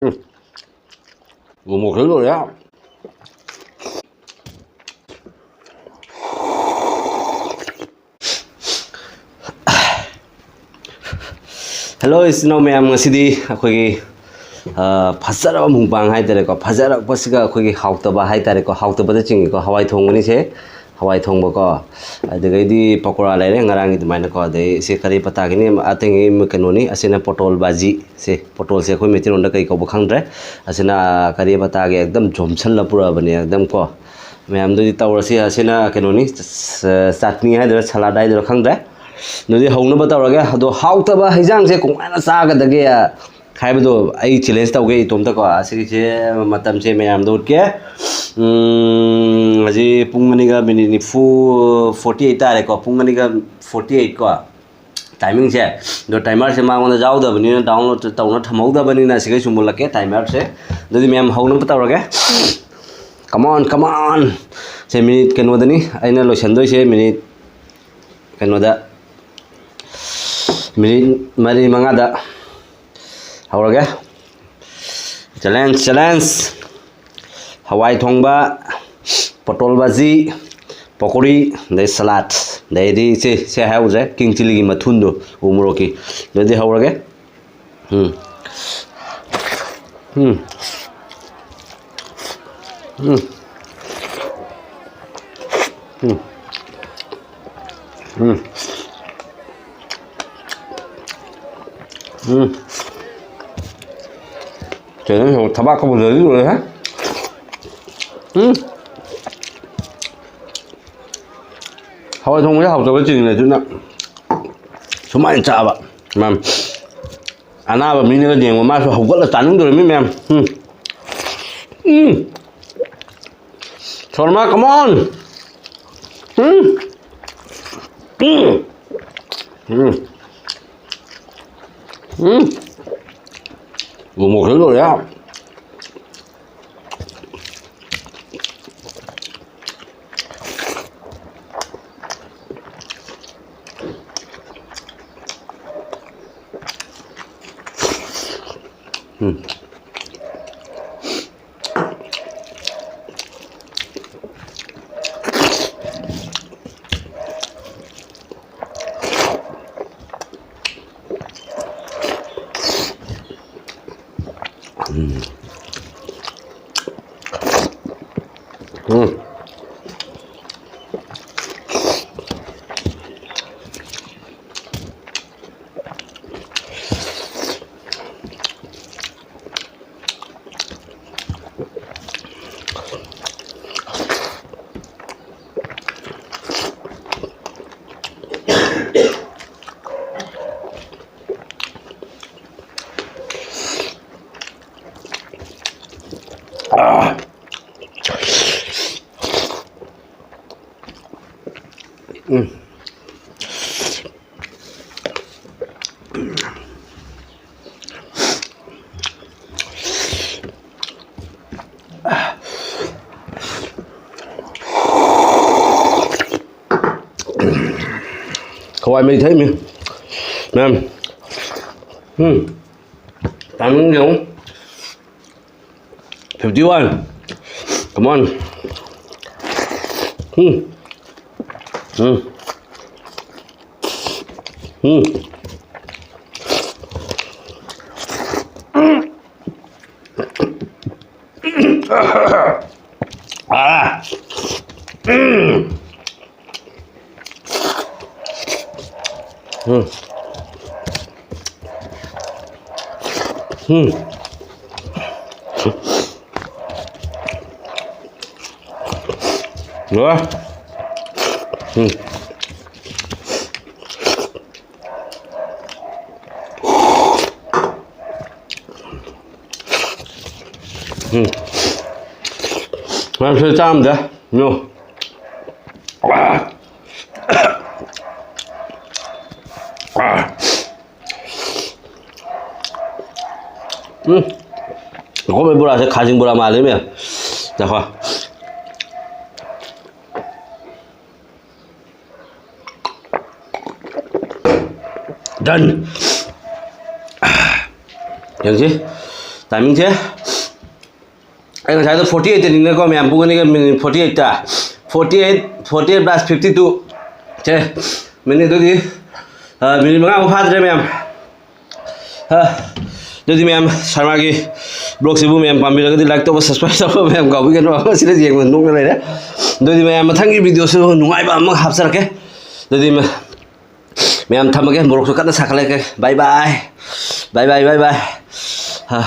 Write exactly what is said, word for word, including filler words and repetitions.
ꯎꯝ꯫ ꯎ ꯃꯣꯔꯣꯛꯁꯨ ꯂꯣꯏꯔꯦ꯫ ꯍꯦꯜꯂꯣ ꯏꯆꯤꯟ ꯏꯅꯥꯎ ꯃꯌꯥꯝ, ꯉꯁꯤꯗꯤ ꯑꯩꯈꯣꯏꯒꯤ, ꯑ, ꯐꯖꯔꯕ ꯃꯨꯛꯕꯥꯡ ꯍꯥꯏꯇꯥꯔꯦꯀꯣ, ꯐꯖꯔꯛꯄꯁꯤꯒ ꯑꯩꯈꯣꯏꯒꯤ ꯍꯥꯎꯇꯕ ꯍꯥꯏꯇꯥꯔꯦꯀꯣ, ꯍꯥꯎꯇꯕꯗ ꯆꯤꯡꯉꯤꯀꯣ, ꯍꯋꯥꯏ ꯊꯣꯡꯕꯅꯤꯁꯦ, ꯍꯋꯥꯏ ꯊꯣꯡꯕꯀꯣ, ꯑꯗꯨꯗꯒꯤꯗꯤ ꯄꯀꯣꯔꯥ ꯂꯩꯔꯦ ꯉꯔꯥꯡꯒꯤ ꯑꯗꯨꯃꯥꯏꯅꯀꯣ, ꯑꯗꯩ ꯁꯤ ꯀꯔꯤ ꯄꯇꯥꯒꯤꯅꯤ, ꯑꯇꯩꯒꯤ ꯀꯩꯅꯣꯅꯤ, ꯑꯁꯤꯅ ꯄꯣꯇꯣꯜ ꯕꯥꯖꯤ, ꯁꯦ ꯄꯣꯇꯣꯜꯁꯦ ꯑꯩꯈꯣꯏ ꯃꯩꯇꯩꯂꯣꯟꯗ ꯀꯩ ꯀꯧꯕ ꯈꯪꯗ꯭ꯔꯦ, ꯑꯁꯤꯅ ꯀꯔꯤ ꯄꯇꯥꯒꯤ ꯑꯦꯛꯗꯝ ꯖꯣꯝꯁꯜꯂ ꯄꯨꯔꯛꯑꯕꯅꯦ ꯑꯦꯛꯗꯝ ꯀꯣ, ꯃꯌꯥꯝꯗꯨꯗꯤ ꯇꯧꯔꯁꯤ꯫ ꯑꯁꯤꯅ ꯀꯩꯅꯣꯅꯤ, ꯆ-, ꯆꯠꯅꯤ ꯍꯥꯏꯗꯣꯏꯔꯥ, ꯁꯂꯥꯗ ꯍꯥꯏꯗꯣꯏꯔꯥ ꯈꯪꯗ꯭ꯔꯦ꯫ ꯑꯗꯨꯗꯤ ꯍꯧꯅꯕ ꯇꯧꯔꯒꯦ꯫ ꯑꯗꯣ ꯍꯥꯎꯇꯕ ꯍꯩꯖꯥꯡꯁꯦ ꯀꯃꯥꯏꯅ ꯆꯥꯒꯗꯒꯦ ꯍꯥꯏꯕꯗꯣ ꯑꯩ ꯆꯦꯂꯦꯟꯖ ꯇꯧꯒꯦ ꯏꯇꯣꯝꯇꯀꯣ꯫ ꯑꯁꯤꯒꯤꯁꯦ ꯃꯇꯝꯁꯦ ꯃꯌꯥꯝꯗ ꯎꯠꯀꯦ꯫ ꯎꯝ, ꯍꯧꯖꯤꯛ ꯄꯨꯡ ꯑꯅꯤꯒ ꯃꯤꯅꯤꯠ ꯅꯤꯐꯨ, ꯐꯣꯔꯇꯤ ꯑꯩꯠ ꯇꯥꯔꯦꯀꯣ꯫ ꯄꯨꯡ ꯑꯅꯤꯒ ꯐꯣꯔꯇꯤ ꯑꯩꯠ ꯀꯣ꯫ ꯇꯥꯏꯃꯤꯡꯁꯦ꯫ ꯑꯗꯣ ꯇꯥꯏꯃꯔꯁꯦ ꯃꯉꯣꯟꯗ ꯌꯥꯎꯗꯕꯅꯤꯅ, ꯗꯥꯎꯟꯂꯣꯗ ꯇꯧꯅ ꯊꯝꯍꯧꯗꯕꯅꯤꯅ, ꯁꯤꯈꯩ ꯁꯨꯝ ꯃꯨꯜꯂꯛꯀꯦ ꯇꯥꯏꯃꯔꯁꯦ꯫ ꯑꯗꯨꯗꯤ ꯃꯌꯥꯝ ꯍꯧꯅꯕ ꯇꯧꯔꯒꯦ꯫ Come on, come on. ꯁꯦ ꯃꯤꯅꯤꯠ ꯀꯩꯅꯣꯗꯅꯤ ꯑꯩꯅ ꯂꯣꯏꯁꯟꯗꯣꯏꯁꯦ, ꯃꯤꯅꯤꯠ ꯀꯩꯅꯣꯗ, ꯃꯤꯅꯤꯠ ꯃꯔꯤ ꯃꯉꯥꯗ ꯍꯧꯔꯒꯦ꯫ Challenge, challenge. ꯍꯋꯥꯏ ꯊꯣꯡꯕ, ꯄꯣꯇꯣꯜ ꯕꯥꯖꯤ, ꯄꯀꯣꯔꯤ, ꯑꯗꯩ ꯁꯂꯥꯗ, ꯑꯗꯩꯗꯤ ꯁꯦ, ꯁꯦ ꯍꯥꯏꯍꯧꯗ꯭ꯔꯦ, ꯀꯤꯡ ꯆꯤꯂꯤꯒꯤ ꯃꯊꯨꯟꯗꯣ, ꯎ ꯃꯣꯔꯣꯛꯀꯤ꯫ ꯑꯗꯨꯗꯤ ꯍꯧꯔꯒꯦ꯫ ꯎꯝ꯫ ꯎꯝ꯫ ꯎꯝ꯫ ꯎꯝ꯫ ꯎꯝ꯫ ꯎꯝ꯫ ꯀꯩꯅꯣ, ꯊꯕꯥꯛꯀ ꯄꯨꯖꯔꯗꯤ ꯂꯣꯏꯔꯦꯍꯦ꯫ ꯎꯝ꯫ ꯍꯋꯥꯏ ꯊꯣꯡꯕꯁꯦ ꯍꯥꯎꯇꯕ ꯆꯤꯡꯉꯤꯅꯦ, ꯑꯗꯨꯅ ꯁꯨꯃꯥꯏꯅ ꯆꯥꯕ꯫ ꯃꯌꯥꯝ ꯑꯅꯥꯕ ꯃꯤꯅꯒ ꯌꯦꯡꯕ, ꯃꯥꯁꯨ ꯍꯧꯒꯠꯂ ꯆꯥꯅꯤꯡꯗꯣꯔꯤꯃꯤ ꯃꯌꯥꯝ꯫ ꯎꯝ꯫ ꯎꯝ꯫ ꯁꯣꯔꯃꯥ, come on꯫ ꯎꯝ꯫ ꯎꯝ꯫ ꯎꯝ꯫ ꯎꯝ꯫ ꯎ ꯃꯣꯔꯣꯛꯁꯨ ꯂꯣꯏꯔꯦ꯫ ꯎꯝ꯫ ꯎꯝ꯫ ꯎꯝ꯫ ꯎꯝ꯫ ꯍꯋꯥꯏ ꯃꯍꯤ ꯊꯛꯏꯃꯤ ꯃꯌꯥꯝ꯫ ꯎꯝ꯫ ꯇꯥꯏꯃꯤꯡꯁꯦ ꯌꯦꯡꯉꯨ꯫ Fifty one. Come on. ꯎꯝ꯫ ꯎꯝ꯫ ꯎꯝ꯫ ꯎꯝ꯫ ꯎꯝ꯫ ꯎꯝ꯫ ꯎꯝ꯫ ꯂꯣꯏꯔꯦ꯫ ꯎꯝ꯫ ꯎꯝ꯫ ꯃꯌꯥꯝ ꯁꯤꯗ ꯆꯥꯝꯗ꯫ ꯅꯣ꯫ ꯎꯝ꯫ ꯑꯩꯈꯣꯏ ꯕꯣꯔꯥꯁꯦ ꯈꯥꯖꯤꯡ ꯕꯣꯔꯥ ꯃꯥꯜꯂꯦ ꯃꯌꯥꯝ꯫ ꯉꯥꯏꯈꯣ꯫ Done. ꯌꯦꯡꯁꯤ꯫ ꯇꯥꯏꯃꯤꯡꯁꯦ꯫ ꯑꯩ ꯉꯁꯥꯏꯗꯣ forty eight ꯇꯅꯤꯅꯀꯣ ꯃꯌꯥꯝ, ꯄꯨꯡ ꯑꯅꯤꯒ minute forty eight꯫ Forty eight, forty eight plus fifty two꯫ ꯁꯦ, ꯃꯤꯅꯤꯠ ꯑꯗꯨꯗꯤ, ꯑ, ꯃꯤꯅꯤꯠ ꯃꯉꯥꯃꯨꯛ ꯐꯥꯗ꯭ꯔꯦ ꯃꯌꯥꯝ꯫ ꯑ, ꯑꯗꯨꯗꯤ ꯃꯌꯥꯝ, ꯁꯔꯃꯥꯒꯤ ꯕ꯭ꯂꯣꯛꯁꯤꯕꯨ ꯃꯌꯥꯝ ꯄꯥꯝꯕꯤꯔꯒꯗꯤ ꯂꯥꯏꯛ ꯇꯧꯕ, ꯁꯕꯁꯀ꯭ꯔꯥꯏꯕ ꯇꯧꯕ ꯃꯌꯥꯝ ꯀꯥꯎꯕꯤꯒꯅꯨ꯫ ꯃꯁꯤꯗ ꯌꯦꯡꯕ ꯅꯣꯛꯅ ꯂꯩꯔꯦ꯫ ꯑꯗꯨꯗꯤ ꯃꯌꯥꯝ, ꯃꯊꯪꯒꯤ ꯚꯤꯗꯤꯑꯣꯁꯨ ꯅꯨꯡꯉꯥꯏꯕ ꯑꯃ ꯍꯥꯞꯆꯔꯛꯀꯦ꯫ ꯑꯗꯨꯗꯤ ꯃ-, ꯃꯌꯥꯝ ꯊꯝꯃꯒꯦ꯫ ꯃꯣꯔꯣꯛꯁꯨ ꯀꯟꯅ ꯁꯥꯒꯠꯂꯛꯀꯦ꯫ ꯕꯥꯏ ꯕꯥꯏ꯫ ꯕꯥꯏ ꯕꯥꯏ, ꯕꯥꯏ ꯕꯥꯏ꯫ ꯑ꯫